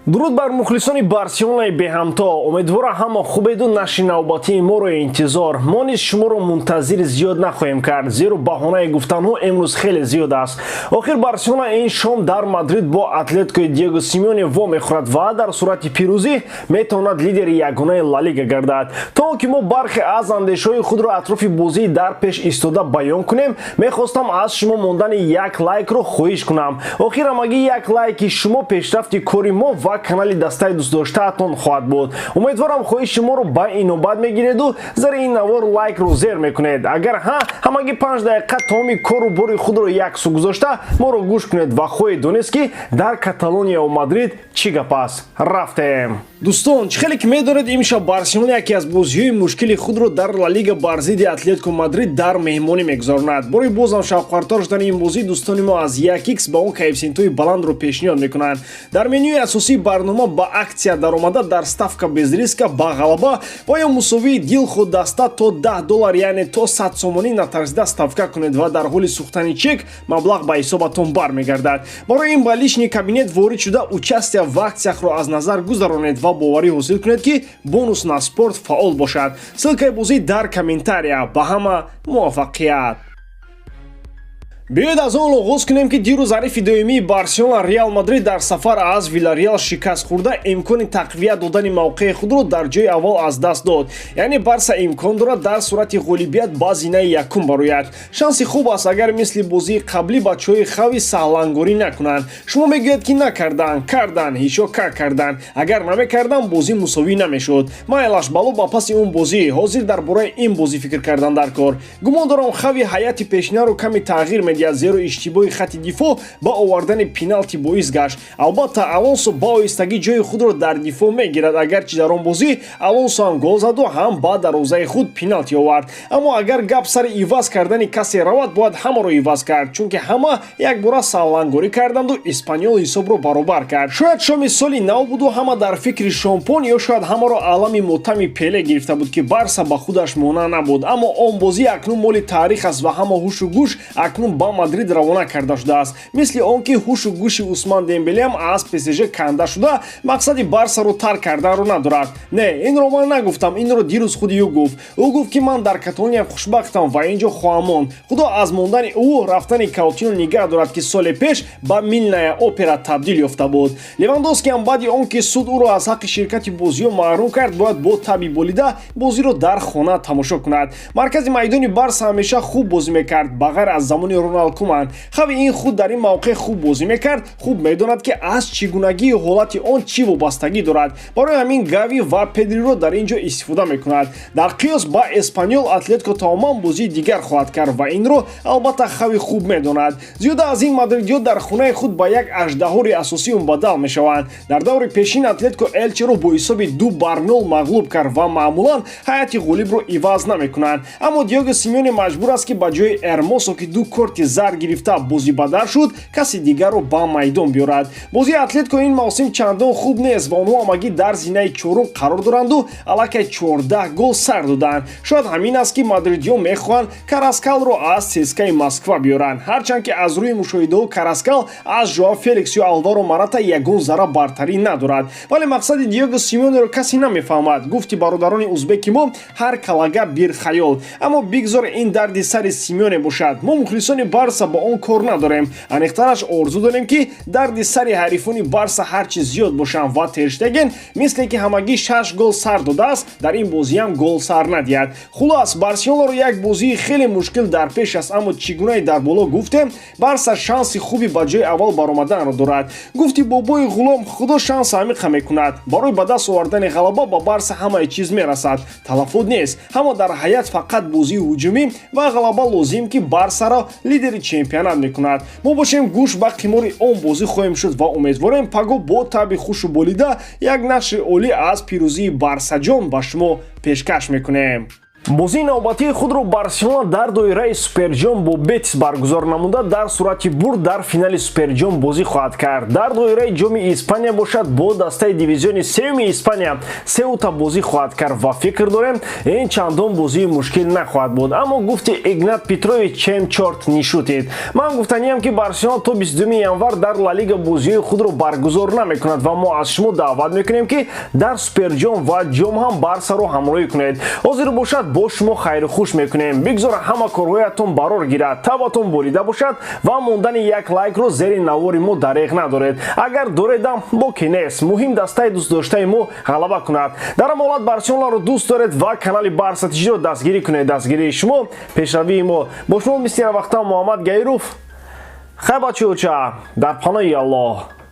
Дуруд бар мухлисони Барселонаи беҳамто. Умедвора, ҳама хубеду нашри навбатии моро интизор. Мо низ шуморо мунтазири зиёд нахоҳем кард, зеро баҳонаи гуфтанҳо имрӯз хеле зиёд аст. Охир Барселона ин шом дар Мадрид бо Атлетикои Диего Симеоне вомехӯрад ва дар сурати пирӯзӣ метавонад лидери ягонаи Ла Лига гардад. То он ки мо бархе аз андешаҳои худро атрофи бозии дар пеш истода баён кунем, мехостам аз шумо мондани як лайкро хоҳиш кунам. Охир ҳамагӣ як лайки шумо пешрафти кори мо ва канали дастаи дӯстдоштаатон хоҳад буд. Умедворам, хоҳиши моро ба инобат мегиреду зери ин навор лайкро зер мекунед. Агар ҳа, ҳамагӣ 5 дақиқа тамоми кору бори худро яксу гузошта, моро гӯш кунед ва хоҳед донист, ки дар Каталонияву Мадрид чӣ гап аст. Рафтем, дӯстон. Чӣ хеле ки медонед, имшаб Барселона яке аз бозиҳои мушкили худро дар Ла Лига бар зидди Атлетико Мадрид дар меҳмонӣ мегузаронад. Бори бозам шавқвартор шудани ин бозӣ, дӯстони мо аз 1 х ба он коэффисиентҳои баландро пешниҳод мекунанд. Дар менюи асосии барнома ба акция даромада, дар ставка без риска ба ғалаба ва ё мусовии дилхоҳ даста то 10 доллар, яъне то 100 сомонӣ натарсида ставка кунед ва дар ҳоли сӯхтани чек маблағ ба ҳисобатон бармегардад. Барои ин ба личный кабинет ворид шуда, участие в акциях-ро аз назар гузаронед ва боварӣ ҳосил кунед, ки бонус на спорт фаъол бошад. Ссылкаи бозӣ дар комментария. Ба ҳама муваффақият! Биёед, аз он оғоз кунем, ки дирӯз ҳарифи доимии Барселона, Реал Мадрид, дар сафар аз Вилареал шикаст хӯрда, имкони тақвият додани мавқеи худро дар ҷои аввал аз даст дод. Яъне Барса имкон дорад дар сурати ғолибият ба зинаи якум барояд. Шанси хуб аст, агар мисли бозии қаблӣ бачаҳои Хави саҳлангорӣ накунанд. Шумо мегӯяд, ки накарданд. Карданд, ҳишо как карданд. Агар намекарданд, бозӣ мусовӣ намешуд. Майлаш, бало ба паси он бозӣ. Ҳозир дар бораи ин бозӣ фикр кардан дар кор. Гумон дорам, Хави ҳайати пешинаро каме тағйир медиҳад, зеро иштибоҳи хати дифоъ ба овардани пеналти боис гашт. Албатта, Алонсо ба оҳистагӣ ҷои худро дар дифоъ мегирад. Агарчи дар он бозӣ Алонсо ҳам гол заду, ҳам ба дарвозаи худ пеналти овард. Аммо агар гап сари иваз кардани касе равад, бояд ҳамаро иваз кард, чунки ҳама якбора саҳлангорӣ карданду Эспаньол ҳисобро баробар кард. Шояд шоми соли нав буду ҳама дар фикри шампон, ё шояд ҳамаро алами мотами Пеле гирифта буд, ки Барса ба худаш монеъ набуд. Аммо он бозӣ акнун моли таърих аст ва ҳама ҳушу гӯш акнун ба Мадрид равона карда шудааст, мисли он ки ҳушу гӯши Усман Дембелеам аз ПСЖ канда шуда, мақсади Барсаро тарк карданро надорад. Не, инро ман нагуфтам, инро дирӯз худи ӯ гуфт. Ӯ гуфт, ки ман дар Каталония хушбахтам ва инҷо хоҳам монд. Худо аз мондани ӯ рафтани Каутино нигаҳ дорад, ки соли пеш ба мыльная опера табдил ёфта буд. Левандовский ҳам баъди он ки суд ӯро аз ҳаққи ширкати бозиҳо маҳрум кард, бояд бо таби болида бозиро дар хона тамошо кунад. Маркази майдони Барса ҳамеша хуб бозӣ мекард, ба ғайр аз замони Роналд Куман. Хави ин худ дар ин мавқеъ хуб бозӣ мекард, хуб медонад, ки аз чӣ гунагии ҳолати он чӣ вобастагӣ дорад. Барои ҳамин Гави ва Педриро дар ин ҷо истифода мекунад. Дар қиёс ба Эспаньол Атлетико тамоман бозии дигар хоҳад кард ва инро албатта Хави хуб медонад. Зиёда аз ин, мадридиё дар хонаи худ ба як аждаҳори асосӣ мубаддал мешаванд. Дар даври пешин Атлетико Элчеро бо ҳисоби 2-0 мағлуб кард ва маъмулан ҳайати ғолибро иваз намекунанд. Аммо Диего Симеоне маҷбур аст, ки ба ҷои Эрмосо, ки ду корти зард гирифта бозибадар шуд, каси дигарро ба майдон биёрад. Бозии Атлетико ин мавсим чандон хуб нест ва онҳо ҳамагӣ дар зинаи чорум қарор доранду аллакай 14 гол сар доданд. Шояд ҳамин аст, ки мадридиён мехоҳанд Караскалро аз ЦСКАи Москва биёранд, ҳарчанд ки аз рӯи мушоҳидаҳо Караскал аз Жоао Феликс ё Алваро Марата ягон зарра бартарӣ надорад. Вале мақсади Диего Симеонеро касе намефаҳмад. Гуфти бародарони узбеки мо, ҳар калага бир хаёл. Аммо бигзор ин дарди сари Симеоне бошад, мо, мухлисони Барса, ба он кор надорем. Аниқтараш, орзу дорем, ки дарди сари ҳарифони Барса ҳарчи зиёд бошанд ва Терштеген, мисле ки ҳамагӣ шаш гол сар додааст, дар ин бозиам гол сар надиҳад. Хулос, Барселонаро як бозии хеле мушкил дар пеш аст, аммо чӣ гунае дар боло гуфтем, Барса шанси хуби ба ҷои аввал баромаданро дорад. Гуфти бобои ғулом, Худо шанс амиқа мекунад. Барои ба даст овардани ғалаба ба Барса ҳамаи чиз мерасад, талафот нест. Ҳама дар ҳаят фақат бозии ҳуҷумӣ ва ғалаба лозим, ки Барсаро лидери чемпионат мекунад. Мо бошем, гӯш ба қимори он бозӣ хоҳем шуд ва умедворем, паго бо таби хушу болида як нашри олӣ аз пирӯзии Барсаҷон ба шумо пешкаш мекунем. Бозии навбатии худро Барселона дар доираи Суперҷом бо Бетис баргузор намуда, дар сурати бурд дар финали Суперҷом бозӣ хоҳад кард. Дар доираи Ҷоми Испания бошад, бо дастаи дивизиони сеюми Испания Сеута бозӣ хоҳад кард ва фикр дорем, ин чандон бозии мушкил нахоҳад буд. Аммо гуфти Игнат Петрович: «Чем чёрт не шутит». Ман гуфтаниям, ки Барселона то 22 январ дар Ла Лига бозиҳои худро баргузор намекунад ва мо аз шумо даъват мекунем, ки дар Суперҷом ва ҷом ҳам Барсаро ҳамроҳӣ кунед. Ҳозир бошад, бо шумо хайру хуш мекунем. Бигзор ҳама корҳоятон барор гирад, табатон борида бошад ва мондани як лайкро зери навори мо дареғ надоред. Агар доредам, боке нест, муҳим дастаи дӯстдоштаи мо ғалаба кунад. Дар ҳама ҳолат Барселонаро дӯст доред ва канали Барса ТЖро дастгирӣ кунед. Дастгирии шумо пешравии мо. Бо шумо мисли вақта Муҳаммад Гаиров. Хай, бачаёча, дар паноҳи Аллоҳ.